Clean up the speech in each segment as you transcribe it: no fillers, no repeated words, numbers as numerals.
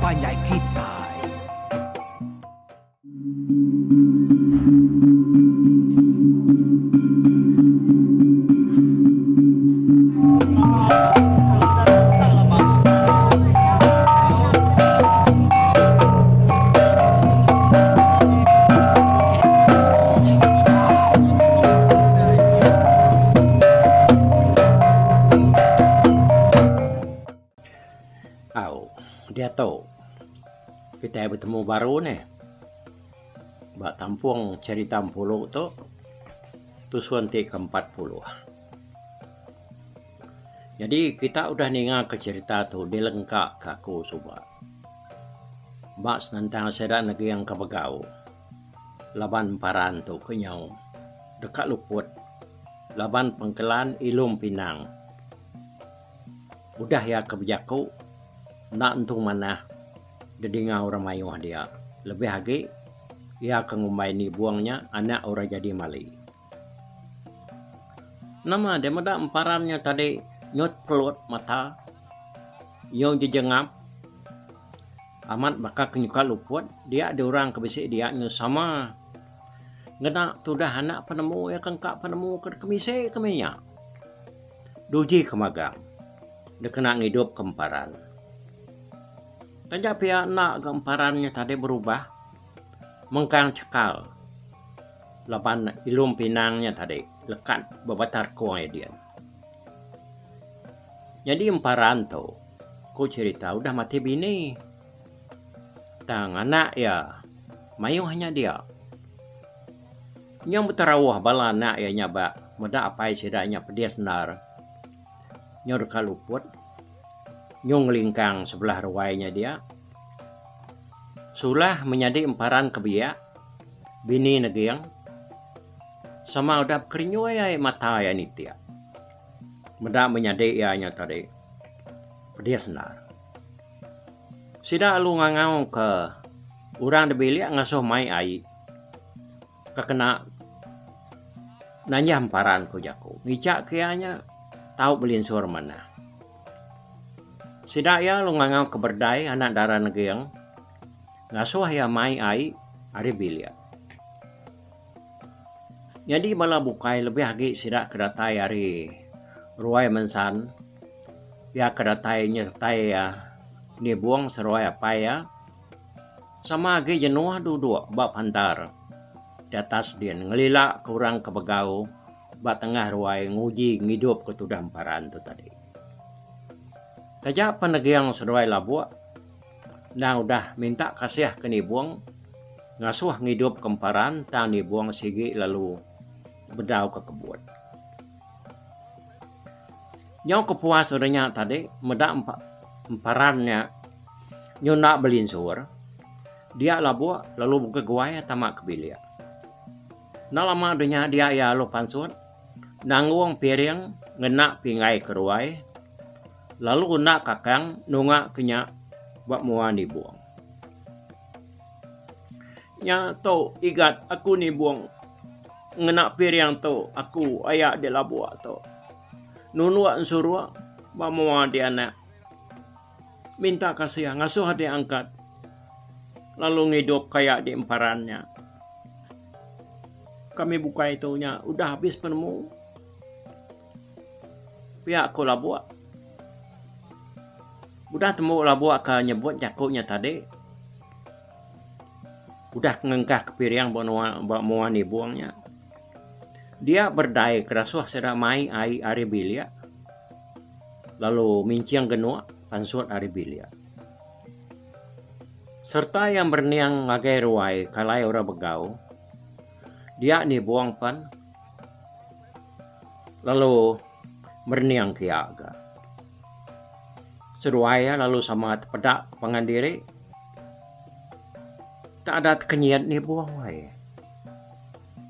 panjai kitai. Au, diatu kitai betemu baru neh ba tampung cherita Empulu tu tusun ti ke 40. Nyadi kita udah ninga ke cherita tu dilengka ka aku suba. Ba senentang sida neging ke begau laban emparan tu ke nyau deka luput laban pengkelan ilum pinang. Udah iya ke bejaku enda entu manah didinga orang mayuh dia lebih agi iya ke ngumbai nibung nya anak orang jadi mali. Nama deh meda emparan nya tadi nyut pelut mata nyau jejengap amat baka ke nyuka luput dia deh orang ke bisi dia nyu sama ngena tudah anak penemu iya ke engka penemu ke kemisi ke mih nya. Duji ke magang dikena ngidup ke emparan. Taja pia enda ga emparan nya tadi berubah mengkang chekal laban ilum pinang nya tadi lekat ba batar kong iya din. Nyadi emparan tu ku cherita udah mati bini tang anak iya mayuh nya dia. Nyau beterauh bala anak iya nya ba meda apai sida nya pedis endar. Nyau deka luput nyau ngelingkang sebelah ruai nya dia. Sulah menyadi emparan ke biak bini neging sama udah bekerinyui ai mata iya nitik meda menyadi iya nya tadi pedis endar. Sida lalu ngangau ke orang da bilik ngasuh mai ai. Ke kena nanjah emparan ku jaku. Ngicha ke iya nya tau belinsur manah. Sida iya lalu ngangau ke berdai anak dara neging ngasuh iya mai ai ari bilik. Nyadi bala bukai lebih agi sida ke datai ari ruai mensan iya ke datai nyertai iya nibung seruai apai iya. Sama agi jenuh duduk ba pantar di atas din ngelila ke orang ke begau ba tengah ruai nguji ngidup ke tudah emparan tu tadi. Taja pan neging seduai labuk endang udah minta kasih ke nibung ngasuh ngidup ke emparan tang nibung sigi lalu bedau ke kebut. Nyau kepuas udah nya tadi meda emparan nya nyunda belinsur dia labuk lalu begeguai tama ke bilik. Enda lama udah nya dia iya lalu pansut nanggung piring ngena pinggai ke ruai lalu enda kakang nunga ke nya ba mua nibung. Nya tu igat aku nibung ngena piring tu aku aya di labuk tu. Nunduk ensuruk ba mua di anak. Minta kasih ngasuh adi angkat lalu ngidup kaya di emparan nya. Kami bukai tu nya udah abis penemu. Pia ku labuk. Udah tembu labuk ke nyebut jaku nya tadi. Udah ngengkah ke piring ba nua ba mua nibung nya. Dia berdai ke rasuh sida mai ai ari bilik lalu minching genuk pansut ari bilik. Sereta iya merening ngagai ruai ke alai orang begau dia nibung pen lalu merening kiya ga. Seduai iya lalu sama tepeda pangan diri. Tak ada tekenyit nibung ai.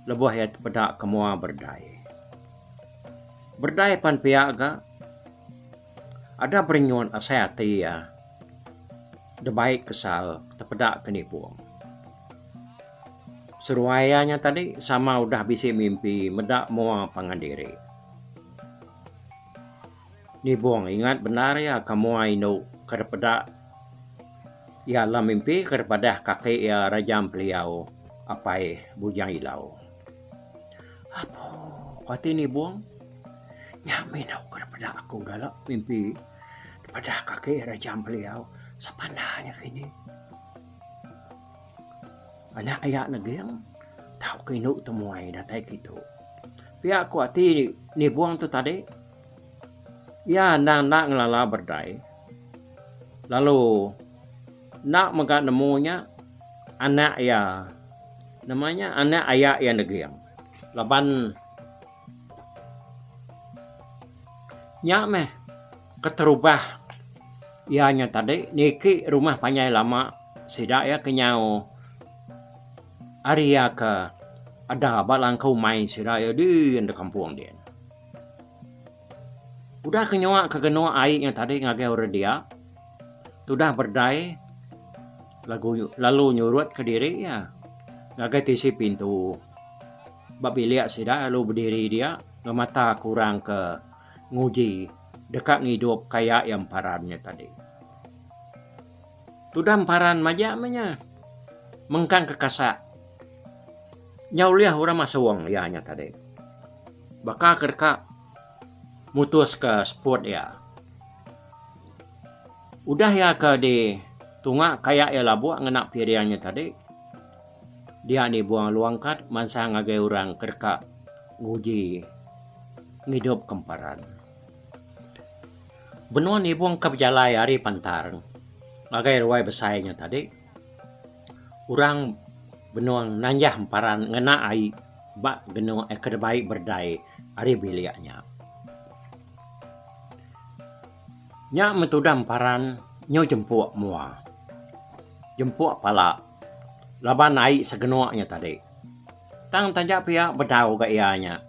Lebuh iya tepeda ke mua berdai. Berdai pan pia ga ada berenyut asai ati iya debai kesal tepeda ke nibung. Seruai iya nya tadi sama udah bisi mimpi meda mua pangan diri. Nibung ingat bendar iya ke mua indu ke dipeda. Iya alam mimpi ke dipadah kaki iya Raja Empeliau apai Bujang Ilau. Apo ku ati Nibong, nya mih enda ke dipeda aku dala mimpi dipadah kaki Raja Empeliau sapa enda nya kini. Anak aya Neging tauka indu temuai datai kitu. Pia ku ati Nibong tu tadi. Iya endang enda ngelala berdai lalu enda mega nemu nya anak iya nama nya anak aya iya neging laban nya meh keterubah iya nya tadi niki rumah panjai lama sida iya kenyau ari iya ke ada ba langkau umai sida iya din da kampung din. Udah ke nyua ke genuk ai nya tadi ngagai orang dia, tudah berdai lagu lalu nyurut kediri iya ngagai tisi pintu ba bilik sida lalu bediri dia ngemata ke orang ke nguji deka ngidup kaya iya emparan nya tadi. Tudah emparan majak meh nya mengkang ke kasak nya ulih orang masung iya nya tadi. Baka ke deka mutuska seput iya. Udah iya ke di tunga kaya iya labuk ngena piring nya tadi, dia nibung lalu angkat mansang ngagai orang ke deka nguji ngidupka emparan. Benung nibung ke bejalai ari pantar ngagai ruai besai nya tadi, orang benung nanjah emparan ngena ai. Ba genuk ke dibai berdai ari bilik nya. Nya meh tudah emparan nyu jempuk mua. Jempuk pala laban ai segenuk nya tadi. Tang taja pia bedau ga iya nya.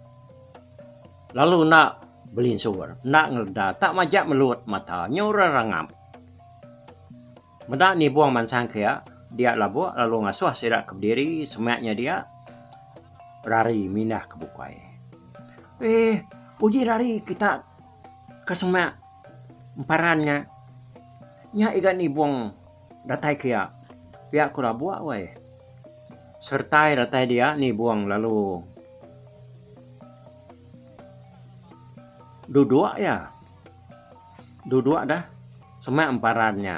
Lalu enda belinsur, enda ngeleda tak majak melut mata nyu rerangap. Meda nibung mansang ke iya, dia labuk lalu ngasuh sida ke bediri semak nya dia rari mindah ke bukai. Eh, uji rari kita ke semak emparan nya. Nya iga nibung datai ke iya, pia ku labuk weh. Sertai datai dia nibung lalu duduk iya. Duduk dah semak emparan nya.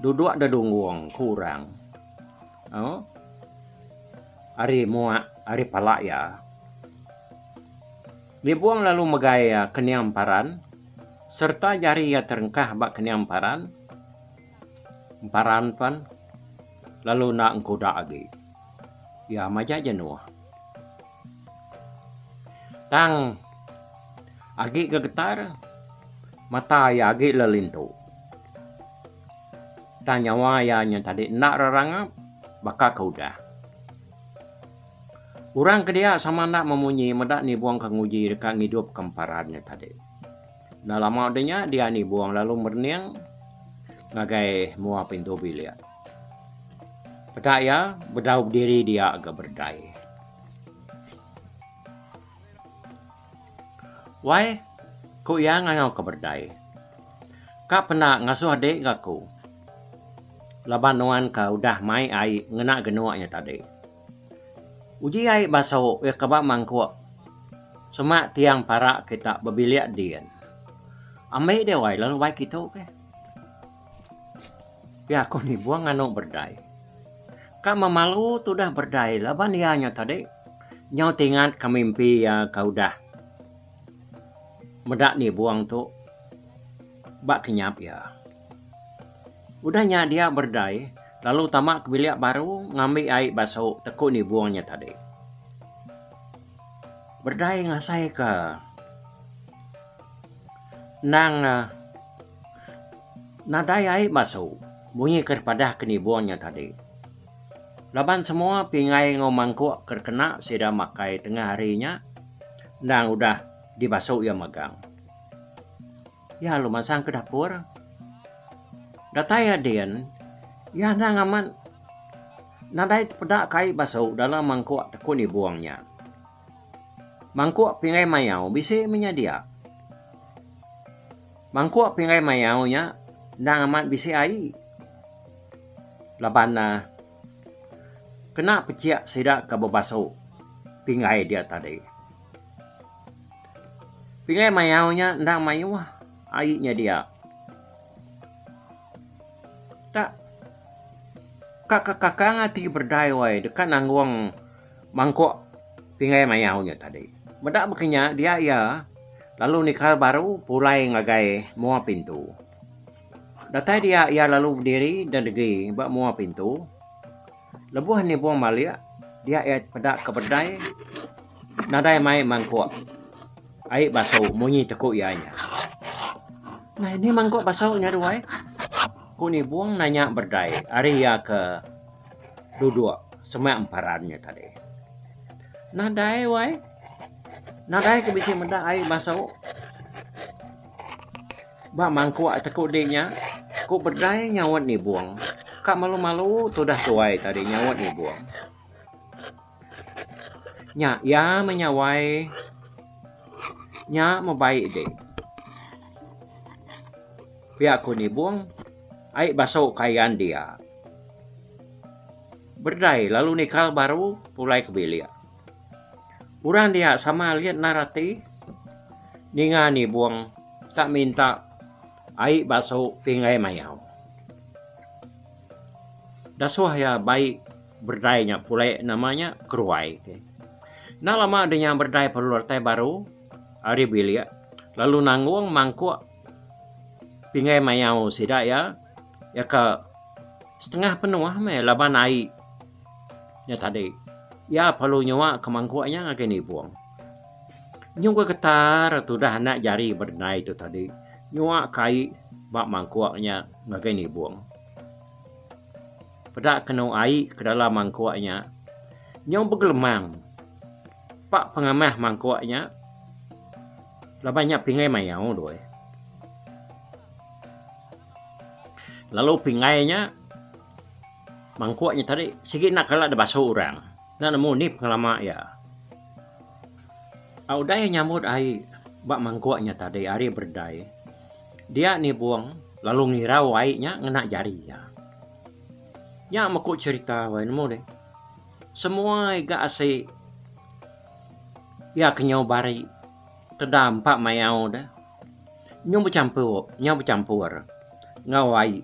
Duduk da dunggung ku orang. Au ari muak ari pala iya. Nibung lalu megai iya kening emparan sereta jari iya terengkah ba kening emparan. Emparan pen lalu enda engkuda agi. Iya majak jenuh. Tang agi ga getar mata iya agi lelintu. Tang nyawa iya nya tadi enda rerangap baka ke udah. Orang ke dia sama enda memunyi meda nibung ke nguji deka ngidupka emparan nya tadi. Enda lama udah nya dia nibung lalu merening ngagai mua pintu bilik. Peda iya bedau bediri dia ga berdai. Wai, ku iya ngangau ka berdai. Ka penda ngasuh dik ga aku. Laban nuan ka udah mai ai ngena genuk nya tadi. Uji ai basu iya ke ba mangkuk semak tiang para kita bebilik din. Ambi deh wai lalu bai kitu keh. Pia ku nibung nganu berdai. Ka memalu tudah berdai laban iya nya tadi nyau tingat ka mimpi iya ka udah meda nibung tu ba kenyap iya. Udah nya dia berdai lalu tama ke bilik baru ngambi ai basu teku nibung nya tadi. Berdai ngasai ka endang Nadai ai basu munyi ke dipadah ke nibung nya tadi. Laban semua pinggai enggau mangkuk ke dikena sida makai tengah hari nya endang udah dibasu iya megang. Iya lalu mansang ke dapur. Datai iya din, iya endang amat nadai tepeda ke ai basu dalam mangkuk teku nibung nya. Mangkuk pinggai mayau bisi meh nya dia. Mangkuk pinggai mayau nya endang amat bisi ai. Laban kena pechik sida ke bebasu pinggai dia tadi. Pinggai mayau nya endang mayuh ai nya dia. Tak ka kekakang ati berdai wai deka nanggung mangkuk pinggai mayau nya tadi. Meda baka nya dia iya lalu nikal baru pulai ngagai mua pintu. Datai dia iya lalu bediri da degi ba mua pintu. Lebuh nibung malik dia iya peda ke bedai nadai mai mangkuk ai basu munyi teku iya nya. Nai ni mangkuk basu nya ruai? Ku nibung nanya berdai ari iya ke duduk semak emparan nya tadi. Nadai wai. Nadai ke bisi meda ai basu. Ba mangkuk teku di nya, ku bedai nyaut nibung. Ka malu-malu tudah tuai tadi nyaut nibung. Nya iya meh nya wai. Nya meh baik di. Pia ku nibung, ai basu kayan dia. Berdai lalu nikal baru pulai ke bilik. Orang dia sama alit endar ati ninga nibung ka minta ai basu pinggai mayau. Dasuh iya bai berdai nya pulai nama nya keruai. Enda lama deh nya berdai perlu datai baru ari bilik lalu nanggung mangkuk pinggai mayau sida iya iya ka setengah penuh meh laban ai. Nya tadi, iya perlu nyua ke mangkuk nya ngagai nibung. Nyu ke getar tudah anak jari berenai tu tadi nyua ke ai ba mangkuk nya ngagai nibung. Peda kenu ai ke dalam mangkuk nya nyau begelemang pak pengamah mangkuk nya laban nya pingai mayau doi. Lalu pingai nya. Mangkuk nya tadi sigi enda kala dibasu orang. Enda nemu ni pengelama iya. Au udah iya nyambut ai ba mangkuk nya tadi ari berdai dia nibung lalu ngirau ai nya ngena jari iya. Nya meh ku cherita wai nemu deh. Semua iga asi iya ke nyau bari teda empa mayau deh. Nyu bechampur nyau bechampur enggau ai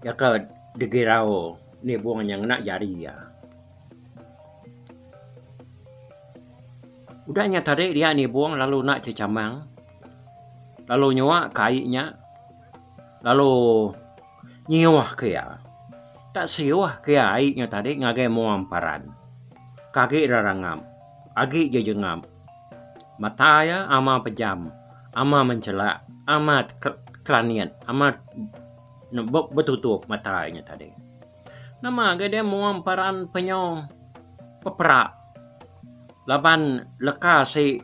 iya ke digirau nibung nya ngena jari iya. Udah nya tadi dia nibung lalu enda chechamang lalu nyua ke ai nya lalu nyiuh ke iya. Tak siuh ke iya ai nya tadi ngagai mua emparan ke agi rerangap agi jejengap. Mata iya ama pejam, ama menchelak, ama kelanit, ama betutup mata iya nya tadi. Nama agi deh mua emparan penyo peperak laban leka si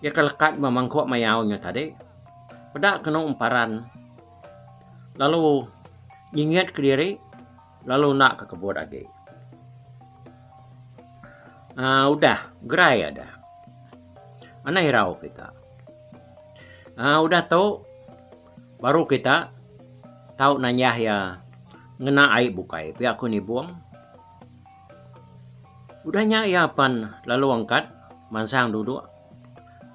iya ke lekat ba mangkuk mayau nya tadi peda kenu emparan lalu nyingit kediri lalu enda ke kebut agi. Aaa udah gerai adah. Anang irau kita. Aaa udah tu baru kita tau nanyah iya ngena ai bukai pia ku nibung. Udah nya iya pan lalu angkat mansang duduk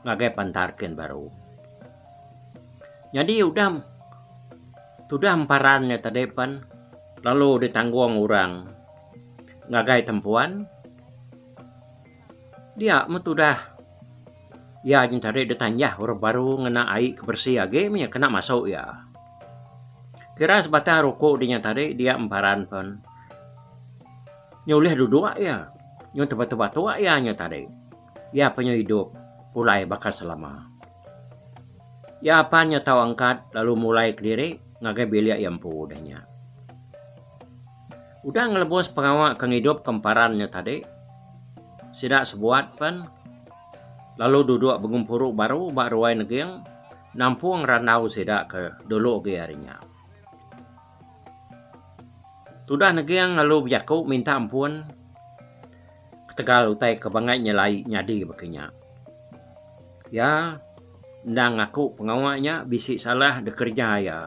ngagai pantar kin baru. Nyadi udah tudah emparan nya tadi pan lalu ditanggung orang ngagai tempuan dia meh tudah iya nya tadi ditanjah orang baru ngena ai ke beresi agi meh kena masu iya. Kira sebatang ruku dinya tadi dia emparan pen nyulih duduk iya nyau tebatuk-batuk iya nya tadi. Iya penyu idup pulai baka selama. Iya pan nya tau angkat lalu mulai kediri ngagai bilik iya empu udah nya. Udah ngelebus pengawa ke ngidup ke emparan nya tadi, sida sebuat pen lalu duduk begempuru baru ba ruai neging nampung randau sida ke dulu agi ari nya. Tudah neging lalu bejaku minta ampun. Ketegal utai ke bangai nyelai nyadi baka nya. Iya endang ngaku pengawa nya bisi salah dikereja iya.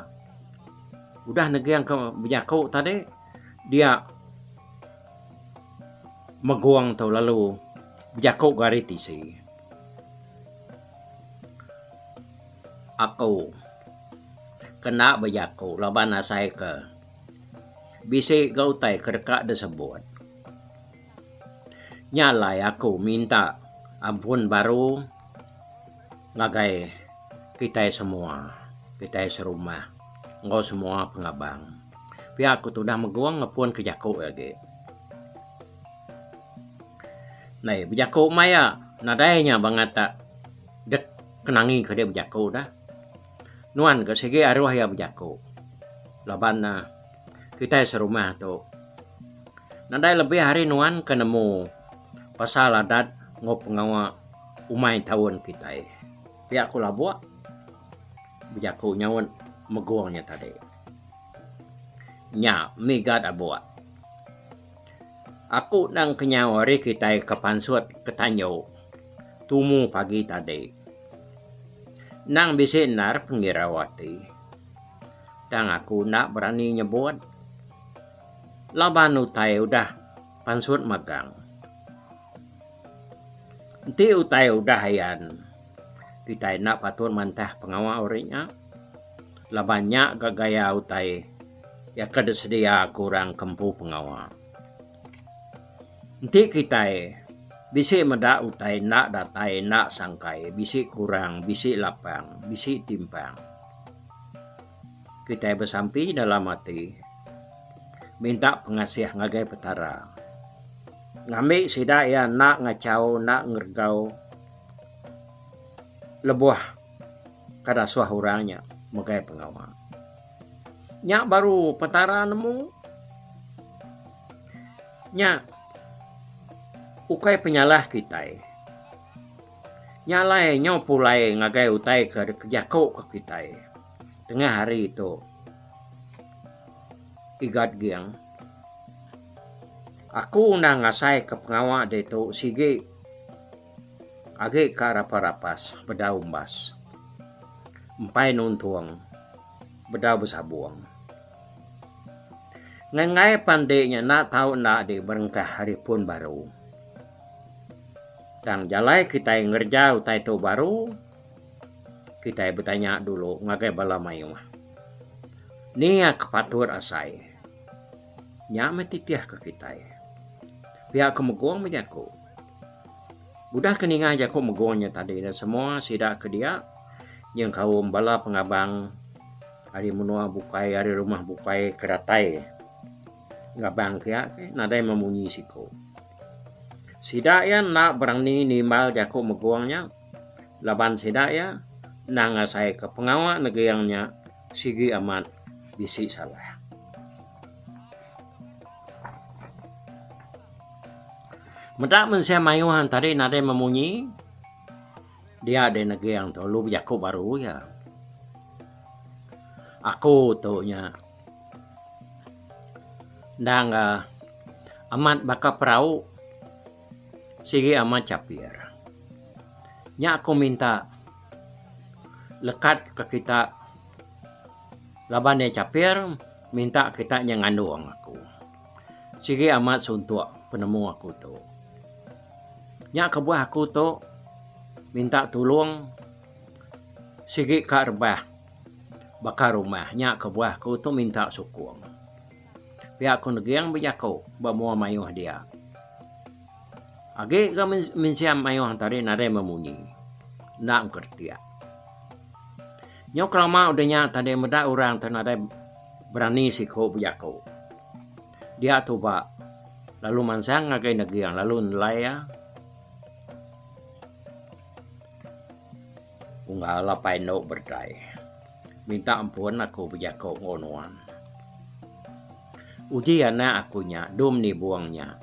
Udah neging ke bejaku tadi, Dia Megung tu lalu bejaku ga ari tisi. Aku kena bejaku laban asai ke bisi ga utai ke deka disebut. Nya alai aku minta ampun baru ngagai kitai semua, kitai serumah enggau semua pengabang. Pia ku tudah Megung ngepun ke jaku iya agi. Ndai bejaku maya nadai nya bangat tak dek kenangi ke dek bejaku dah. Nuan ke sigi aruh iya bejaku laban ne kitai serumah tu nadai lebih ari nuan ke nemu pasal adat enggau pengawa umai taun kitai. Pia ku Labuk bejaku nyaut Megung nya tadi. Nya migat abuk. Aku endang kenyau ari kitai ke pansut ke tanju tumu pagi tadi. Endang bisi endar pengirau ati. Tang aku enda berani nyebut laban utai udah pansut magang. Enti utai udah ayan kitai enda patut mantah pengawa uri nya laban nya ga gaya utai. Iya ke disedia ke orang ke empu pengawa. Enti kitai bisi meda utai enda datai enda sangkai bisi kurang bisi lapang bisi timpang. Kitai besampi dalam ati minta pengasih ngagai Petara ngambi sida iya enda ngachau enda ngeregau lebuh ke dasuh orang nya megai pengawa. Nya baru Petara nemu. Nya ukai penyalah kitai. Nya alai nyau pulai ngagai utai ke kejaku ke kitai tengah hari tu. Igat Ging. Aku endang ngasaika pengawa ditu sigi agi ka rapas-rapas bedau umbas. Empai nuntung bedau besabung. Ngengai pan di nya enda tau enda di berengkah ari pun baru. Tang jalai kitai ngereja utai tu baru, kitai betanya dulu ngagai bala mayuh. Ni ke patut asai. Nya meh titih ke kitai. Pia ke Megong bejaku. Udah ke ninga jaku Megong nya tadi ne semua sida ke dia nyengkaum bala pengabang ari menua bukai ari rumah bukai ke datai ngabang kia ke nadai memunyi siku. Sida iya enda berani nimbal jaku Megong nya laban sida iya endang ngasaika pengawa neging nya sigi amat bisi salah. Meda mensia mayuh tadi nadai memunyi dia deh neging tu lalu bejaku baru iya. Aku tu nya endang amat baka perau sigi amat chapir. Nya aku minta lekat ke kita laban iya chapir minta kita nya ngandung aku. Sigi amat suntuk penemu aku tu. Nya kebuah aku tu minta tulung sigi ka rebah baka rumah nya kebuah aku tu minta sukung. Pia ku Neging bejaku ba mua mayuh dia. Agi ga mensia mayuh tadi nadai memunyi enda engkeretik. Nyau kelama udah nya tadi meda orang tu nadai berani siku bejaku. Dia tuba lalu mansang ngagai Neging lalu nelai iya. Unggal apai endu berdai. Minta ampun aku bejaku enggau nuan. Uji anak aku nya dum nibung nya.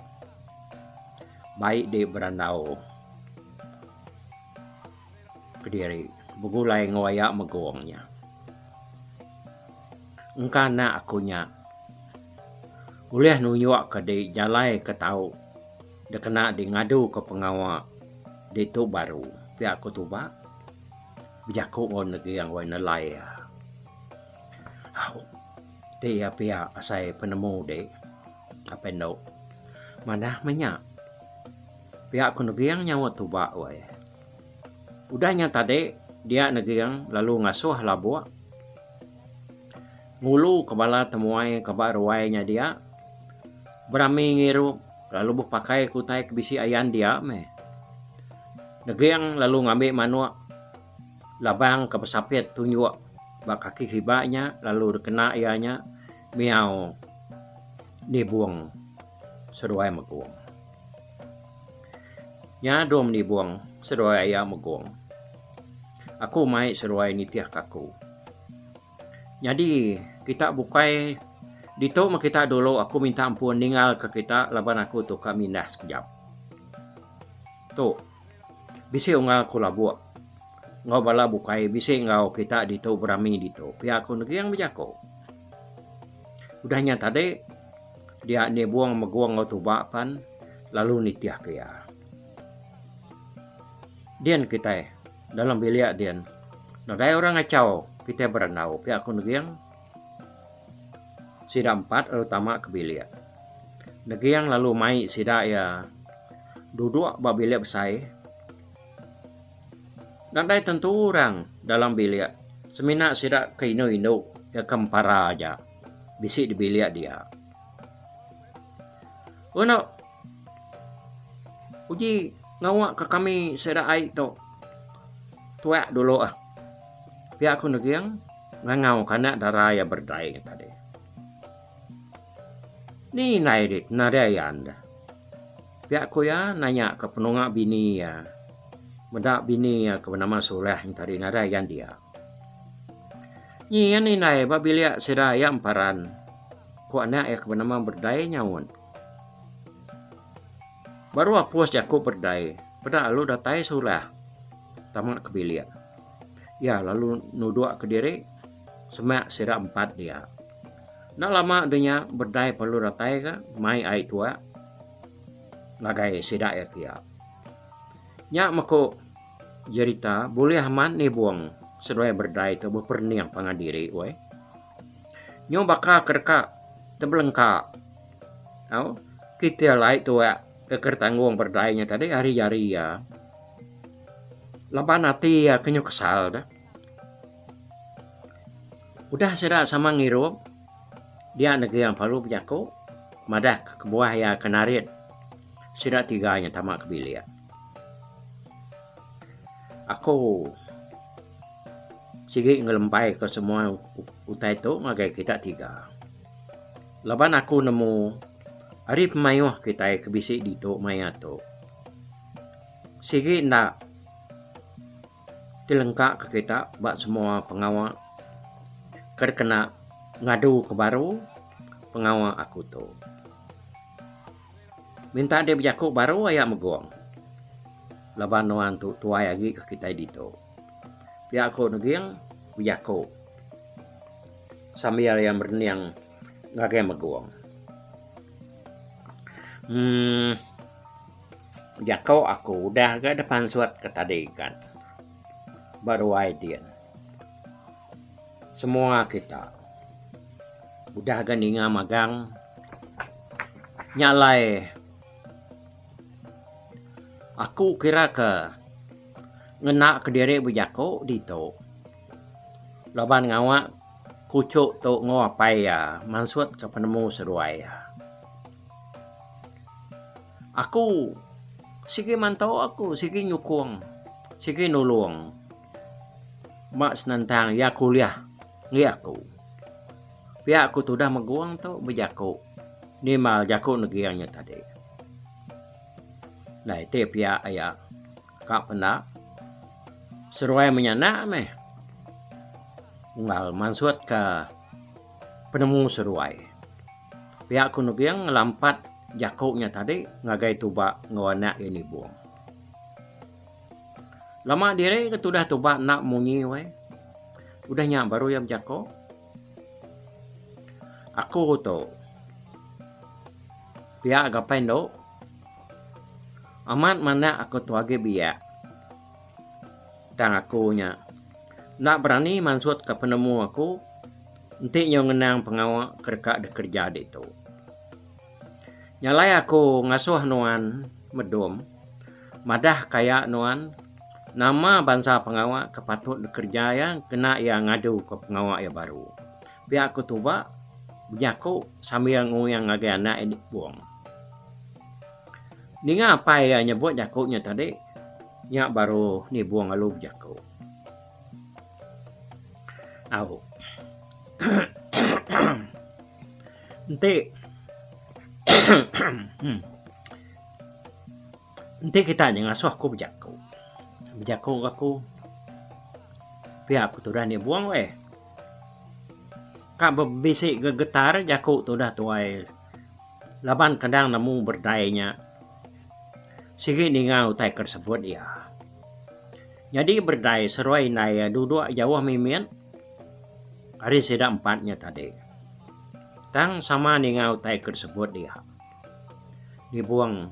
Bai di berandau. Kediri begulai enggau aya Megong nya. Engka anak aku nya ulih nunjukka di jalai ke tau dikena di ngaduka pengawa ditu baru pia ku tuba bejaku enggau Neging wai nelai iya. Au ti iya pia asai penemu di. Apai endu. Manah meh nya. Pia ku Neging nyaut tuba weh. Udah nya tadi dia Neging lalu ngasuh Labuk ngulu ke bala temuai ke ba ruai nya dia berami ngirup lalu bepakai ke utai ke bisi ayan dia meh. Neging lalu ngambi manuk labang ke besapit tunjuk ba kaki kiba nya lalu dikena iya nya miau nibung seduai Megong. Nya dom nibung seduai aya Megong. Aku mai seduai nitih ka aku. Nyadi kita bukai ditu meh kita dulu aku minta ampun ninggal ka kita laban aku tu ka mindah sekejap. Tu bisi unggal ku labuk enggau bala bukai bisi enggau kita ditu berami ditu pia ku Neging bejaku. Udah nya tadi dia nibung Megong enggau Tuba pan lalu nitih ke iya. Din kitai dalam bilik din nadai orang ngachau kitai berandau pia ku Neging. Sida empat lalu tama ke bilik. Neging lalu mai sida iya duduk ba bilik besai. Nadai tentu orang dalam bilik semina sida ke indu-indu iya ke empara aja bisi di bilik dia. Eno uji ngawa ka kami sida ai tu tuak dulu ah. Pia ku Neging ngangau ka anak dara iya berdai nya tadi. Ni indai dih nadai ayan deh. Pia ku iya nanya ka penunga bini iya meda bini iya ke benama Sulah nya tadi nadai ayan dia. Nyin indai ba bilik sida iya emparan ku anak iya ke benama Berdai nyaut. Baru apus jaku Berdai peda lalu datai Sulah tama ke bilik. Iya lalu nuduk kediri semak sida empat dia. Enda lama deh nya bedai perlu datai ka mai ai tuak ngagai sida iya kia. Nya meh ku jerita bulih amat nibung seduai berdai tu beperening pangan diri weh. Nyu baka ke deka tebelengka au kitil ai tuak ke ketanggung berdai nya tadi ari jari iya. Laban ati iya ke nyu kesal deh. Udah sida sama ngirup, dia Neging perlu bejaku madah ke kebuah iya ke narit sida tiga nya tama ke bilik. Aku sigi ngelempai ke semua utai tu ngagai kita tiga. Laban aku nemu ari pemayuh kitai ke bisi ditu maya tu sigi enda Tilengka ke kita ba semua pengawa ke dikena ngadu ke baru pengawa aku tu. Minta dek bejaku baru aya Megong laban nuan tu tuai agi ke kitai ditu. Pia ku Neging bejaku sambil iya merening ngagai Megong. Emm. Jako aku udah ga dipansut ke tadi kan ba ruai din. Semua kita udah ga ninga magang nya alai aku kira ke ngena kediri bejako ditu laban ngawa kuchuk tu enggau apai iya mansut ka penemu seduai iya. Aku sigi mantu aku sigi nyukung sigi nulung ba senentang iya kuliah enggi aku. Pia ku tudah megung tu bejaku nimbal jaku neging nya tadi. Ndai ti pia iya ka penda seruai menyanak meh unggal mansut ka penemu seruai. Pia ku Neging ngelampat jaku nya tadi ngagai Tuba enggau anak iya Nibong. Lama diri ke tudah Tuba enda munyi weh. Udah nya baru iya bejaku. Aku tu pia ga apai endu amat manah aku tu agi biak. Tang aku nya enda berani mansutka penemu aku enti nyau ngenang pengawa ke deka dikereja ditu. Nya alai aku ngasuh nuan Medom madah kaya nuan nama bansa pengawa ke patut dikereja iya kena iya ngaduka pengawa iya baru. Pia ku Tuba bejaku sambil nguing ngagai anak iya Bong. Ninga apai iya nyebut jaku nya tadi, nya baru Nibong lalu bejaku. Au. Enti Enti kita nya ngasuh aku bejaku, bejaku ga aku pia ku tudah Nibong weh. Ka bisi gegetar jaku tudah tuai. Laban kadang nemu berdai nya sigi ninga utai ke disebut iya. Nyadi berdai seruai indai iya duduk jauh mimit ari sida empat nya tadi. Tang sama ninga utai ke disebut iya. Nibung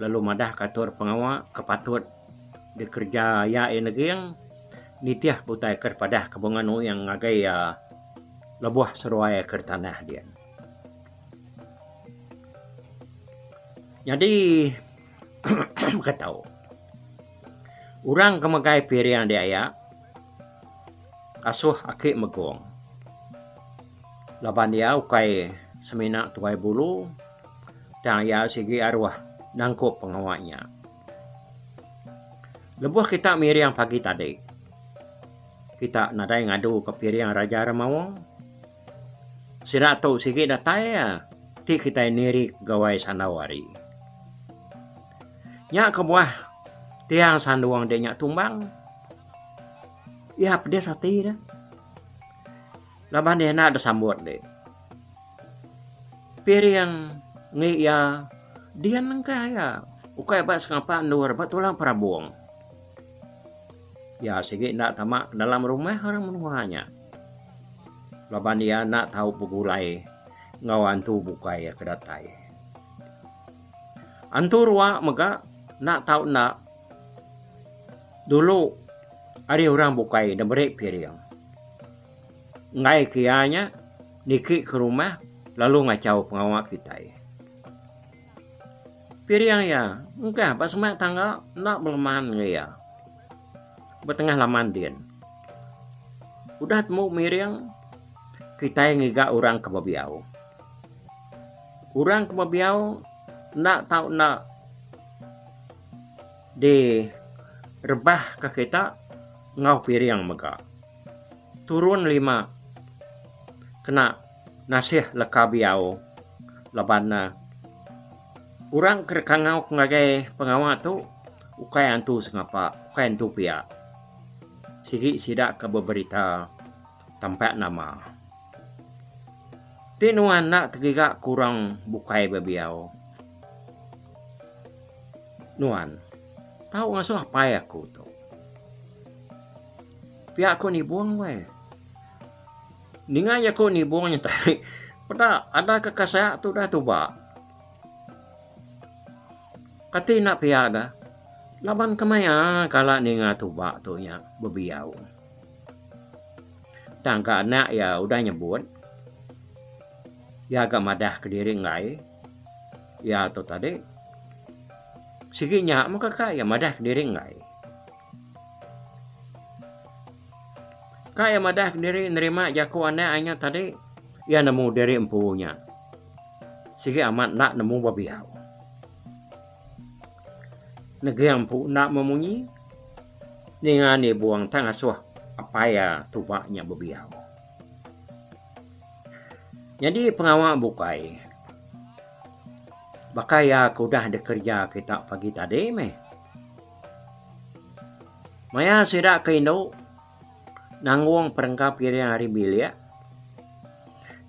lalu madah ka atur pengawa ke patut dikereja iya neging nitih ke utai ke dipadah ke Bunga Nuing ngagai iya lebuh seruai ke tanah din. Nyadi baka tau orang ke megai piring dia iya asuh aki megong laban iya ukai semina tuai bulu tang iya sigi aruh nangkup pengawa nya. Lebuh kita miring pagi tadi kita nadai ngadu ka piring Raja Remaung. Sida tu sigi datai iya ti kitai niri gawai sandau hari. Nya kebuah tiang sandung dek nya tumbang. Iya pedis ati ne. Laban iya enda disambut dek. Piring ngi iya din engkah iya ukai ba sengapa endur ba tulang perabung. Iya sigi enda tama dalam rumah orang menua nya. Laban iya enda tau begulai enggau antu bukai ke datai. Antu rua mega enda tau enda dulu ari orang bukai da meri piring. Enggai ke iya nya niki ke rumah lalu ngachau pengawa kitai. Piring iya engkah ba semak tangga enda beleman enggau iya. Ba tengah laman din. Udah tembu miring, kitai ngiga orang ke bebiau. Orang ke bebiau enda tau enda di rebah ka kita enggau piring mega. Turun lima kena nasih leka biau laban ne orang ke dikangau ngagai pengawa tu ukai antu sengapa, ukai antu pia. Sigi sida ke beberita tampak nama. Ti nuan enda tegiga ke orang bukai bebiau. Nuan tau ngasuh apai aku tu. Pia ku Nibong weh. Ninga jaku Nibong nya tadi peda ada ke kasak tudah tuba. Kati enda pia da, laban kemaya kala ninga tuba tu nya bebiau. Tang ka anak iya udah nyebut, iya ga madah kediri enggai iya tu tadi. Sigi nya meh ka iya madah kediri enggai. Ka iya madah kediri nerima jaku anak iya nya tadi, iya nemu diri empu nya. Sigi amat enda nemu bebiau. Neging empu enda memunyi ninga nibung tang asuh apai iya tuba nya bebiau. Nyadi pengawa bukai baka iya ke udah dikereja kita pagi tadi meh. Maya sida ke indu Nanggung perengka piring ari bilik,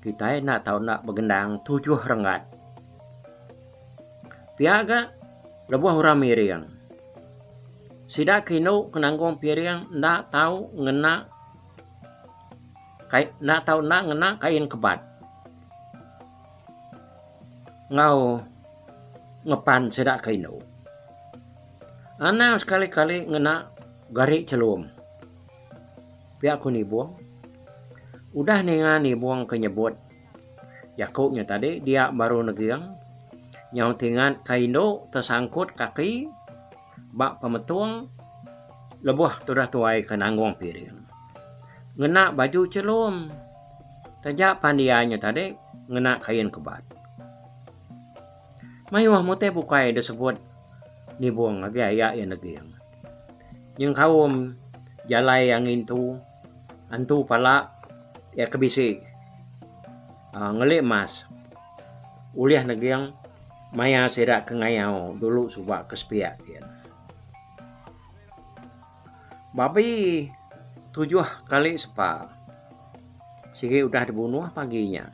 kitai enda tau enda begendang tujuh renggat. Pia ga lebuh orang miring, sida ke indu ke nanggung piring enda tau ngena enda tau enda ngena kain kebat enggau ngepan sida ke indu. Anang sekali-kali ngena gari chelum. Pia ku Nibong. Udah ninga Nibong ke nyebut jaku nya tadi dia baru neging. Nyau tingat ka indu tesangkut kaki ba pemetung lebuh tudah tuai ke nanggung piring. Ngena baju chelum taja pan iya nya tadi ngena kain kebat. Mayuh mutih bukai disebut nibung ngagai aya iya neging. Nyengkaum jalai iya ngintu antu pala iya ke bisi ngeli emas ulih neging maya sida ke ngayau dulu suba ke sepiak gin. Babi tujuh kali sepa sigi udah dibunuh pagi nya.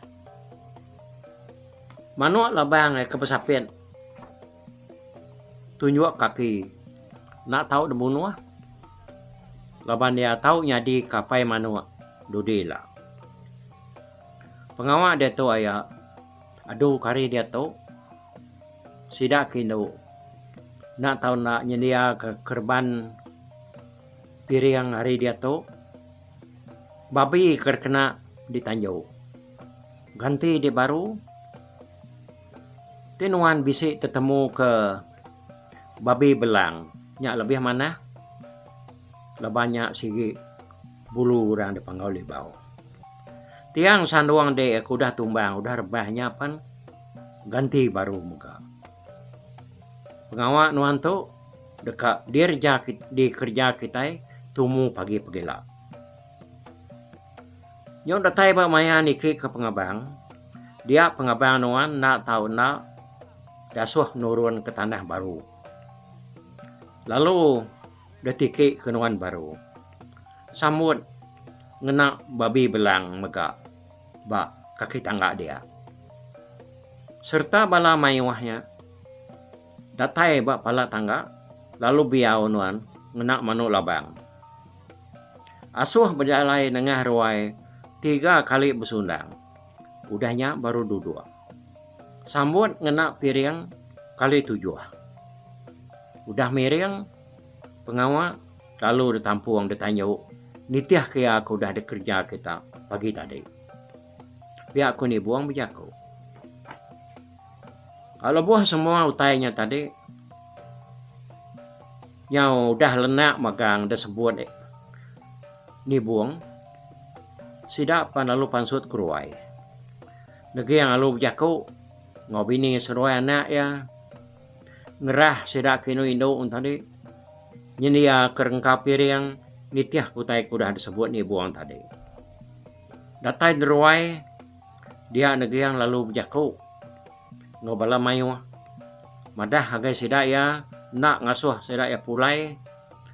Manuk labang ke besapit tunjuk kaki enda tau dibunuh laban iya tau nyadi ke apai manuk dudi ila. Pengawa diatu aya adu ke hari diatu sida ke indu enda tau enda nyendiaka kereban piring hari diatu babi ke kena ditanju. Ganti di baru ti nuan bisi tetemu ke babi belang nya lebih manah laban nya sigi bulu orang da Panggau Libau. Tiang sandung dik ke udah tumbang udah rebah nya pan ganti baru mega. Pengawa nuan tu deka direja dikereja kitai tumu pagi pegila. Nyau datai ba maya niki ke pengabang, dia pengabang nuan enda tau enda dasuh nurun ke tanah baru. Lalu ditiki ke nuan baru. Sambut ngena babi belang mega ba kaki tangga dia. Sereta bala mayuh nya datai ba pala tangga lalu biau nuan ngena manuk labang. Asuh bejalai nengah ruai tiga kali besundang. Udah nya baru duduk. Sambut ngena piring kali tujuh. Udah miring, pengawa lalu ditampung ditanju nitihka iya ke udah dikereja kita pagi tadi. Pia ku Nibong bejaku. Lebuh semua utai nya tadi nyau udah lenak magang disebut Nibong, sida pan lalu pansut keruai. Neging lalu bejaku enggau bini seduai anak iya. Ngerah sida ke indu-indu tadi nyendia ke rengka piring nitih ke utai ke udah disebut Nibong tadi. Datai neruai dia Neging lalu bejaku enggau bala mayuh madah ngagai sida iya enda ngasuh sida iya pulai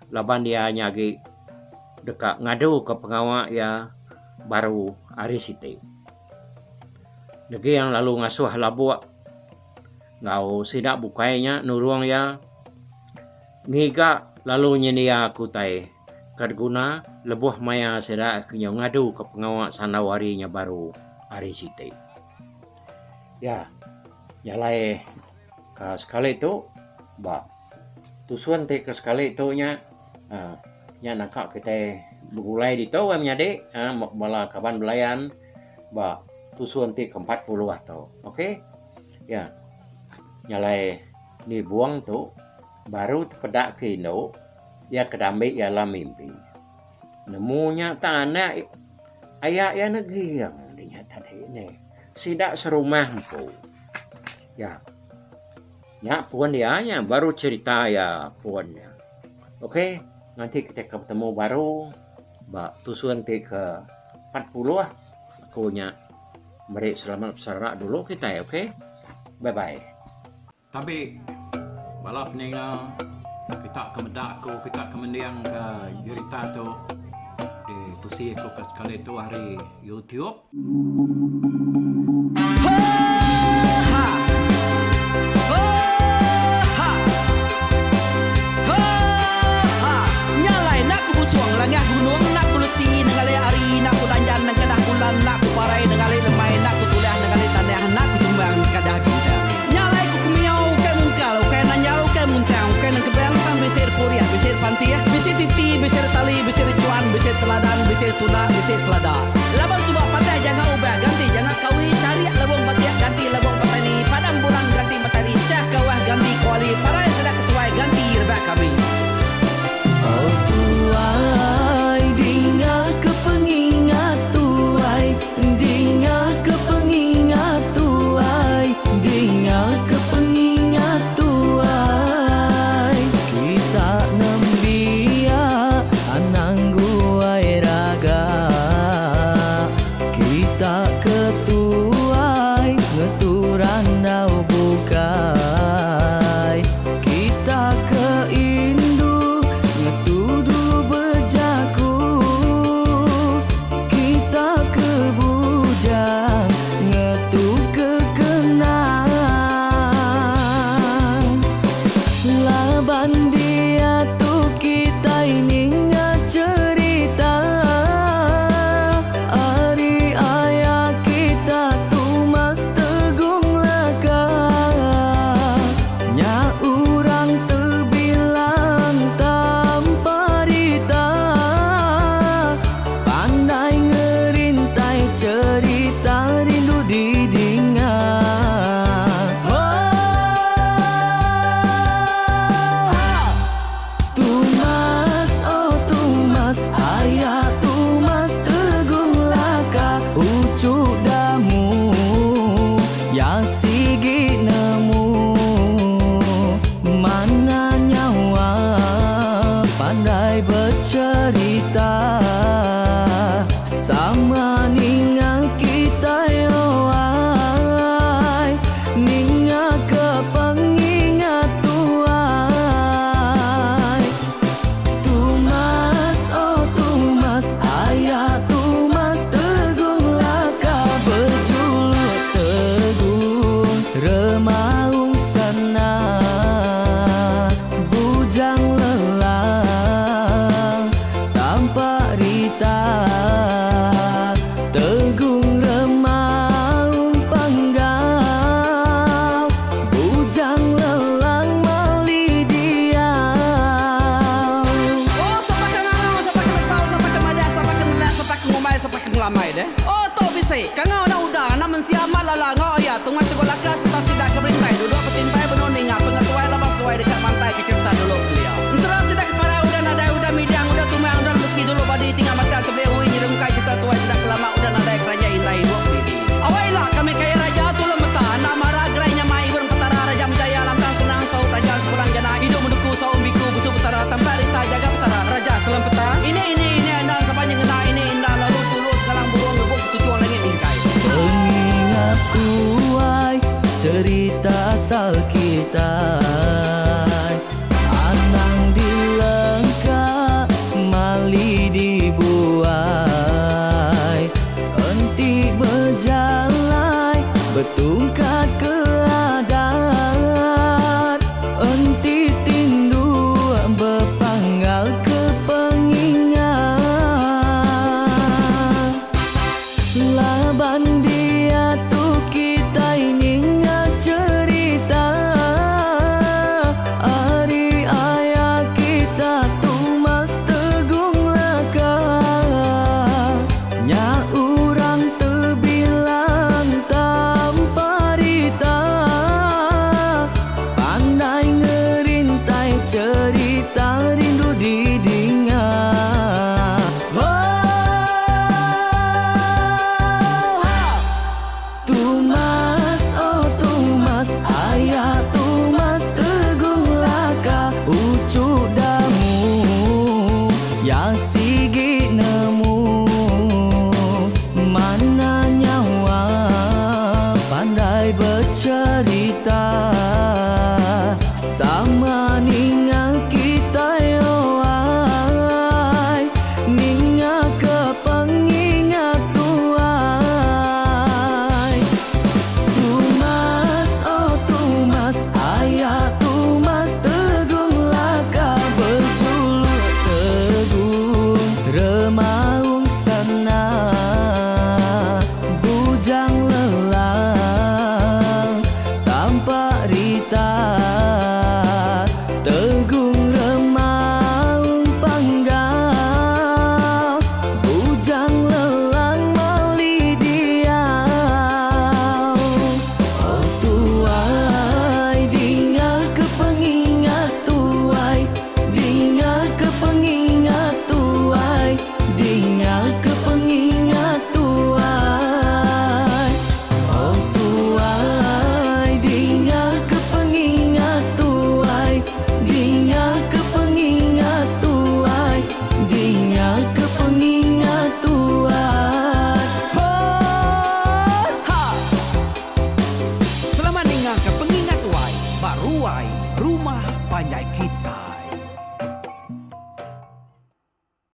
laban iya nya agi deka ngaduka pengawa iya baru hari siti. Neging lalu ngasuh labuk enggau sida bukai nya nulung iya ngiga lalu nyendiaka utai ke diguna lebuh maya sida ke nyau ngaduka pengawa sandau hari nya baru hari siti. Ya, jalai ka sekali tu ba tusun ti ke sekali tu nya uhh nya naka kitai begulai ditu menyadi uhh bala kaban belayan ba tusun ti ke 40 tu. Ok. Ya. Nya alai nibung tu baru tepeda ke indu iya ke dambi iya dalam mimpi. Nemu nya tang anak aya iya neging dinya tadi neh. Sida serumah empu. Ya. Nya pun iya nya baru cherita iya pun nya. Ok nganti kitai ke betemu baru ba tusun ti ke 40 aku nya. Meri selamat besarak dulu kitai ok. Bye bye. Tabi bala peninga kita ke meda aku kita ke mending ke jerita tu di tusi aku ke sekali tu ari YouTube. Bisi. Kangau enda udah anak mensia amat lala enggau aya tungai teguk laka sereta sida ke berintai duduk betimpai benung ninga pengetuai laban seduai deka mantai ke cherita dulu kelia. Ensera sida ke parai udah nadai udah midang udah tumang udah lesi dulu badi tinggal batang tebeli ui nyerungkai cherita tuai sida ke lama udah nadai keranjai indai ibuk didi. Awai ila kami kaya raja tulung meta anak mara gerai nyamai ibun petara raja menjaya lantang senang saut rajan sepulang jana idup menuku saum biku busu petara tampak rita jaga petara raja selempeta ini ini ini andan saban nyengena ini indah lalu tulu sengalang burung ngebuk ketuchung langit bingkai. Pengingat tuai cerita asal kitai Anang dilengka mali dibuai Enti bejalai betungkat ke adat Enti tinduk bepanggal ke pengingat Laban diatu kitai ninga cherita ari aya kita Tumas Tegung Laka Nya orang tebilang tanpa rita Pandai ngerintai cherita rindu didinga Oh ha! Tumas oh Tumas aya Tumas Tegung Laka uchu damu ya sigi nemu Mana nyawa pandai becherita Sama ninga kitai oai Ninga ke pengingat tuai Tumas oh Tumas aya Tumas Tegung Laka bejuluk Tegung Remaung Sana Bujang Lelang Tampak Rita Tegung Remaung Panggau Bujang Lelang Mali Diau Oh tuai dinga ke pengingat tuai Dinga ke pengingat tuai Dinga ke pengingat tuai Oh tuai dinga ke pengingat tuai Dinga ke pengingat tuai Dinga ke pengingat tuai Oh ha! Selamat ninga ke pengingat tuai ba ruai rumah panjai kita.